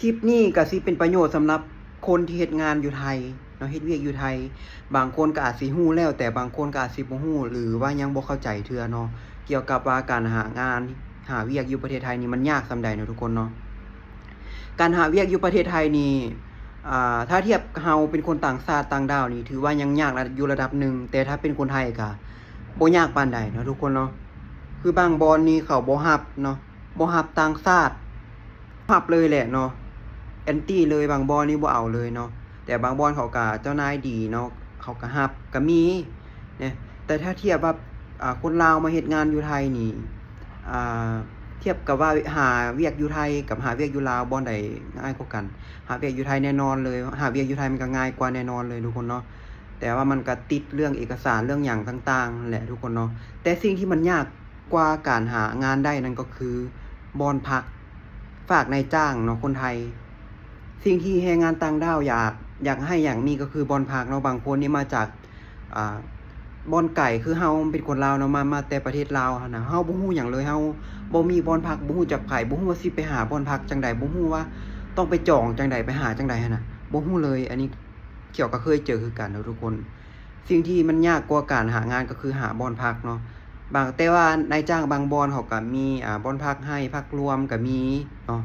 ຄລິບນີ້ກໍຊິເປັນປະໂຫຍດສຳລັບຄົນທີ່ເຮັດງານຢູ່ໄທເນາະ ເຮັດວຽກຢູ່ໄທ. ບາງຄົນກໍອາດຊິຮູ້ແລ້ວ ແຕ່ບາງຄົນກໍອາດຊິບໍ່ຮູ້ ຫຼືວ່າຍັງບໍ່ເຂົ້າໃຈເທື່ອເນາະ ກ່ຽວກັບວ່າການຫາງານ ຫາວຽກຢູ່ປະເທດໄທນີ້ມັນຍາກສ່ຳໃດເນາະທຸກຄົນເນາະ. ການຫາວຽກຢູ່ປະເທດໄທນີ້ ອ່າ ຖ້າທຽບເຮົາເປັນຄົນຕ່າງຊາດຕ່າງດ້າວນີ້ ຖືວ່າຍັງຍາກລະ ຢູ່ລະດັບໜຶ່ງ ແຕ່ຖ້າເປັນຄົນໄທກໍບໍ່ຍາກປານໃດເນາະທຸກຄົນເນາະ. ຄືບາງບ່ອນນີ້ເຂົາບໍ່ຮັບເນາະ ບໍ່ຮັບຕ່າງຊາດ ຮັບເລີຍແຫຼະເນາະ ແອນຕີເລີຍ ບາງບ່ອນນີ້ບໍ່ເອົາເລີຍເນາະ. ແຕ່ບາງບ່ອນເຂົາກະເຈົ້ານາຍດີເນາະ ເຂົາກະຮັບກະມີນະ. ແຕ່ຖ້າທຽບວ່າ ອ່າ ຄົນລາວມາເຮັດງານຢູ່ໄທນີ້ ອ່າ ທຽບກັບວ່າຫາວຽກຢູ່ໄທກັບຫາວຽກຢູ່ລາວ ບ່ອນໃດງ່າຍກວ່າກັນ? ຫາວຽກຢູ່ໄທແນ່ນອນເລີຍ ຫາວຽກຢູ່ໄທມັນກະງ່າຍກວ່າແນ່ນອນເລີຍທຸກຄົນເນາະ. ແຕ່ວ່າມັນກະຕິດເລື່ອງເອກະສານເລື່ອງຫຍັງຕ່າງໆຫັ້ນແຫຼະທຸກຄົນເນາະ. ແຕ່ສິ່ງທີ່ມັນຍາກ ກວ່າການຫາງານໄດ້ນັ້ນກໍຄືບ່ອນພັກ ຝາກນາຍຈ້າງເນາະ ຄົນໄທ. ສິ່ງທີ່ແຮງງານຕ່າງດ້າວຢາກ ຢາກໃຫ້ ຢາກມີກໍຄືບ່ອນພັກເນາະ. ບາງຄົນນີ້ມາຈາກ ອ່າ ບ່ອນໄກ ຄືເຮົາເປັນຄົນລາວເນາະ ມາ ມາແຕ່ປະເທດລາວຫັ້ນນະ ເຮົາບໍ່ຮູ້ຫຍັງເລີຍ ເຮົາບໍ່ມີບ່ອນພັກ ບໍ່ຮູ້ຈັກໃຜ ບໍ່ຮູ້ວ່າຊິໄປຫາບ່ອນພັກຈັ່ງໃດ ບໍ່ຮູ້ວ່າຕ້ອງໄປຈອງຈັ່ງໃດ ໄປຫາຈັ່ງໃດຫັ້ນນະ ບໍ່ຮູ້ເລີຍ. ອັນນີ້ ຂ້ອຍກໍເຄີຍເຈີຄືກັນເນາະທຸກຄົນ. ສິ່ງທີ່ມັນຍາກກວ່າການຫາງານກໍຄືຫາບ່ອນພັກເນາະ. ບາງ ແຕ່ວ່ານາຍຈ້າງບາງບ່ອນເຂົາກໍມີ ອ່າ ບ່ອນພັກໃຫ້ ພັກລວມກໍມີເນາະ.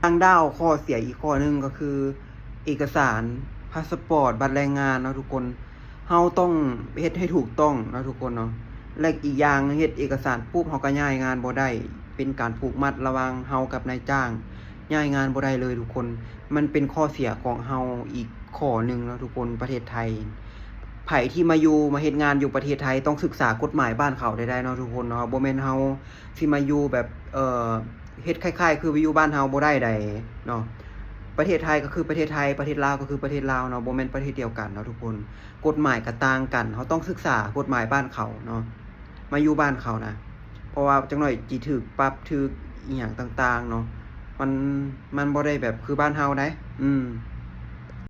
ຕ່າງດ້າວ ຂໍ້ເສຍອີກຂໍ້ໜຶ່ງກໍຄືເອກະສານ ພາສະປອດ ບັດແຮງງານເນາະທຸກຄົນ. ເຮົາຕ້ອງເຮັດໃຫ້ຖືກຕ້ອງເນາະທຸກຄົນເນາະ. ແລະ ອີກຢ່າງເຮັດເອກະສານປຸບ ເຮົາກໍຍ້າຍງານບໍ່ໄດ້ ເປັນການຜູກມັດລະຫວ່າງເຮົາກັບນາຍຈ້າງ ຍ້າຍງານບໍ່ໄດ້ເລີຍທຸກຄົນ. ມັນເປັນຂໍ້ເສຍຂອງເຮົາອີກຂໍ້ໜຶ່ງເນາະທຸກຄົນ ປະເທດໄທ. ໃຜທີ່ມາຢູ່ ມາເຮັດງານຢູ່ປະເທດໄທ ຕ້ອງສຶກສາກົດໝາຍບ້ານເຂົາໃດໆເນາະທຸກຄົນເນາະ. ບໍ່ແມ່ນເຮົາຊິມາຢູ່ແບບ ເອີ ເຮັດຄ້າຍໆຄືຢູ່ບ້ານເຮົາບໍ່ໄດ້ໃດເນາະ. ປະເທດໄທກໍຄືປະເທດໄທ ປະເທດລາວກໍຄືປະເທດລາວເນາະ ບໍ່ແມ່ນປະເທດດຽວກັນເນາະທຸກຄົນ. ກົດໝາຍກໍຕ່າງກັນ ເຮົາຕ້ອງສຶກສາກົດໝາຍບ້ານເຂົາເນາະ ມາຢູ່ບ້ານເຂົານະ. ເພາະວ່າຈັກໜ້ອຍຊິຖືກປັບ ຖືກອີ່ຫຍັງຕ່າງໆເນາະ ມັນ ມັນບໍ່ໄດ້ແບບຄືບ້ານເຮົາໃດ໋. ອືມ